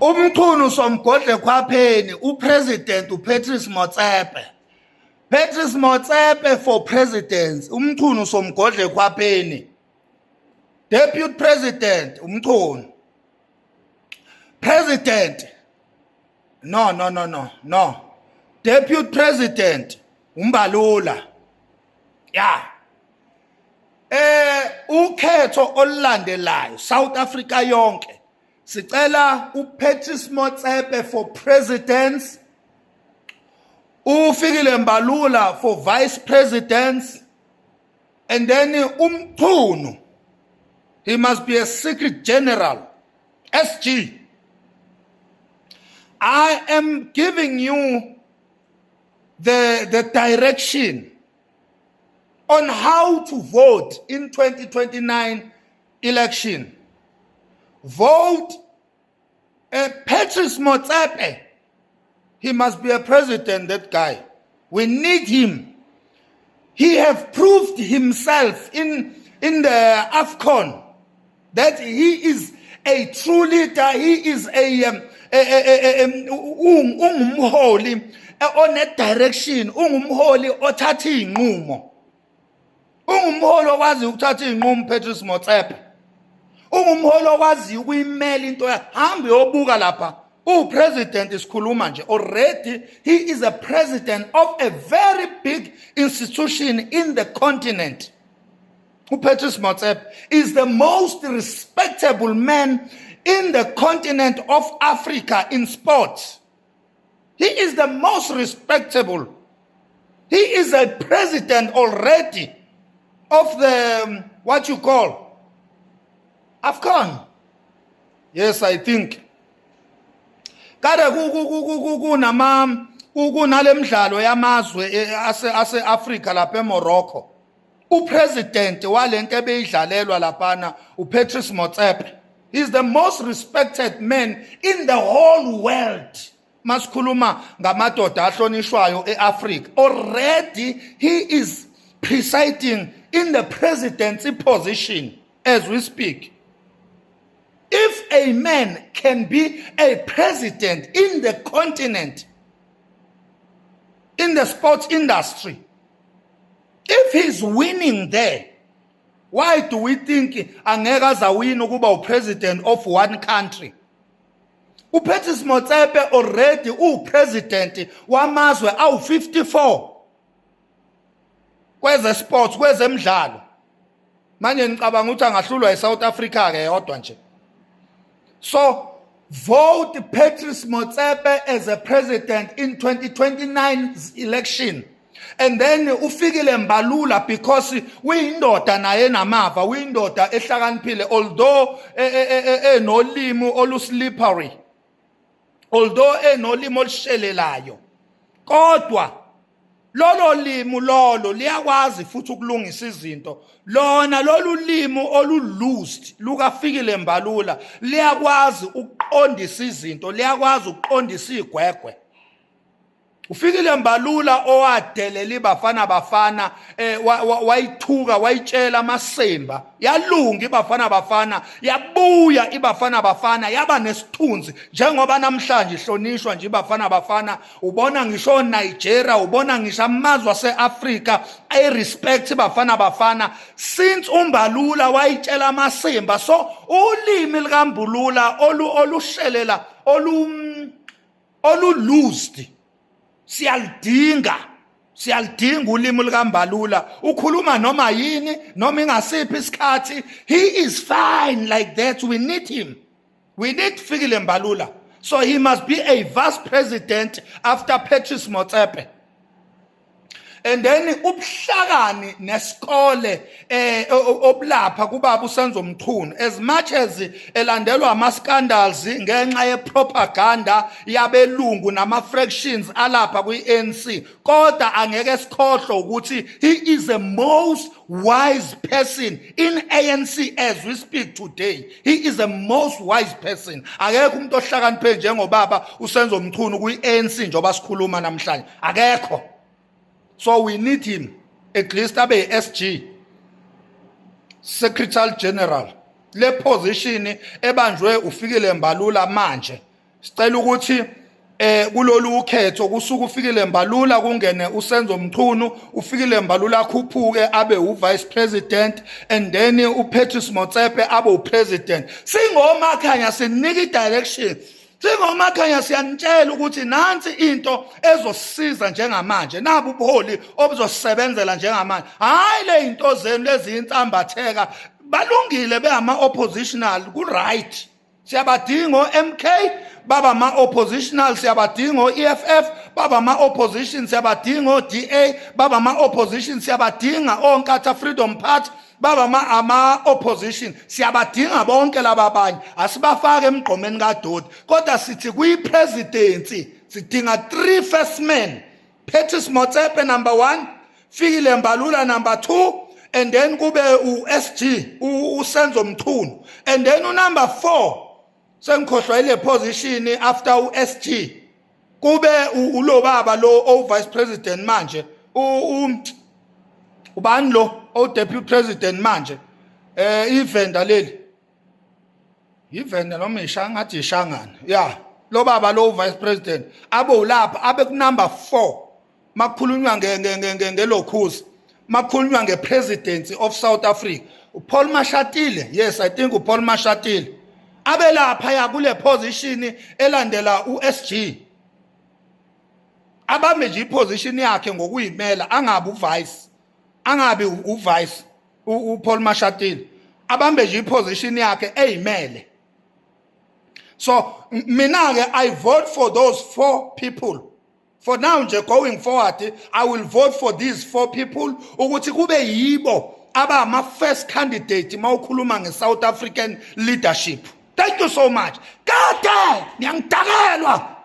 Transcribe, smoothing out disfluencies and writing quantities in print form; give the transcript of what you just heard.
UMchunu somgodle khwapheni, upresident uPatrice Motsepe. Patrice Motsepe for president, uMchunu somgodle khwapheni. Deputy president uMchunu. President. No, no, no, no, no. Deputy president uMbalula. Yeah. Ukhetho olulandelayo, South Africa yonke sicela uPatrice Motsepe for president, uFikile Mbalula for vice president, and then uMchunu, he must be a secretary general, SG. I am giving you the direction on how to vote in 2029 election. Vote Patrice Motsepe. He must be a president, that guy. We need him. He have proved himself in the AFCON that he is a true leader. He is a ungumholi one direction, ungumholi othatha izinqumo. Ungumholi okwazi ukuthatha izinqumo Patrice Motsepe. Ungumholi okwaziyo ukuyimela into yakhe. Hamba uyobuka lapha. Upresident isikhuluma nje already, he is a president of a very big institution in the continent. UPatrice Motsepe is the most respectable man in the continent of Africa in sports. He is the most respectable. He is a president already of the what you call AFCON. Yes, I think. Kade kunama kunalemidlalo yamazwe ase Africa lapha eMorocco. Upresident walento ebeyidlalelwa laphana uPatrice Motsepe. He's the most respected man in the whole world. Masikhuluma ngamadoda ahlonishwayo eAfrica. Already he is presiding in the presidency position as we speak. If a man can be a president in the continent, in the sports industry, if he's winning there, why do we think angeke azawina ukuba upresident of one country? UPatrice Motsepe already upresident wamazwe awu54 kweze sports, kwezemidlalo. Manje ngicabanga ukuthi angahlulwa eSouth Africa ke yodwa nje. So vote Patrice Motsepe as a president in 2029 election. And then uFikile Mbalula, because uyindoda naye namava, uyindoda ehlakaniphile, although enolimi oluslippery, although enolimi olushelelayo, kodwa lolo limi lolo liyakwazi futhi ukulungisa izinto. Lona lolu limi olu-loose lukaFikile Mbalula liyakwazi ukuqondisa izinto, liyakwazi ukuqondisa igwegwe. UFikile Mbalula owadelela iBafana Bafana, wayithuka, wayitshela amasemba, yalunga iBafana Bafana, yabuya iBafana Bafana, yaba nesithunzi njengoba namhlanje ihlonishwa nje iBafana Bafana. Ubona ngisho Nigeria, ubona ngisho amazwe aseAfrika ayirespect iBafana Bafana since uMbalula wayitshela amasimba. So ulimi likaMbalula olushelela, olu loosed, siyalidinga, siyalidinga ulimi likaMbalula. Ukhuluma noma yini, noma ingasiphi isikhathi, he is fine like that. We need him, we need Fikile Mbalula. So he must be a vice president after Patrice Motsepe. And then ubuhlakani nesikole obulapha kubaba uSenzo Mchunu, as much as elandelwa ama scandals ngenxa yepropaganda yabelungu nama fractions alapha kwi-ANC, kodwa angeke sikhohlwe ukuthi he is the most wise person in ANC as we speak today. He is the most wise person. Akekho umuntu ohlakaniphe njengobaba uSenzo Mchunu kwi-ANC njengoba sikhuluma namhlanje, akekho. So we need him at least abe SG, Secretary General, le position ebanjwe uFikile Mbalula manje. Sicela ukuthi kulolu ukhetho kusuka uFikile Mbalula, kungene uSenzo Mchunu, uFikile Mbalula akhuphuke abe uvice president and then uPatrice Motsepe abe upresident. Singomakhanya sinika i-direction, singomakhanya siyanitshela ukuthi nansi into ezosiza njengamanje, nabu ubuholi obuzosebenzela njengamanje, hayi le into zenu lezi insambatheka. Balungile beyama oppositional, ku right, siyabadinga o-MK baba ama-oppositional, siyabadinga o-EFF baba ama-opposition, siyabadinga o-DA baba ama-opposition, siyabadinga oNkatha Freedom Party baba ama-opposition, siyabadinga bonke laba abanye, asibafake emgqomeni kadoti. Kodwa sithi kwi-presidency sidinga three first men: Patrice Motsepe number 1, Fikile Mbalula number 2, and then kube uSG uSenzo Mchunu, and then unumber 4, sengikhohlwa ile position after uSG, kube ulo baba lo o vice president manje, ubani lo o deputy president manje, ivenda leli, ivenda noma ishanga, ngathi ishangana ya lo baba lo vice president, abe ulapha, abe ku number 4 makukhulunywa ngelokhuzi, makukhulunywa ngepresidency of South Africa. uPaul Mashatile, yes, I think uPaul Mashatile abe lapha ya kule position elandela uSG, abambe nje iposition yakhe ngokuyimela, angabi uvice, angabi uvice. uPaul Mashatile abambe nje iposition yakhe eyimele. So mina ke, I vote for those four people for now nje. Going forward, I will vote for these four people ukuthi kube yibo abama first candidate mawukhuluma ngeSouth African leadership. Thank you so much. Kade niyangidakelwa.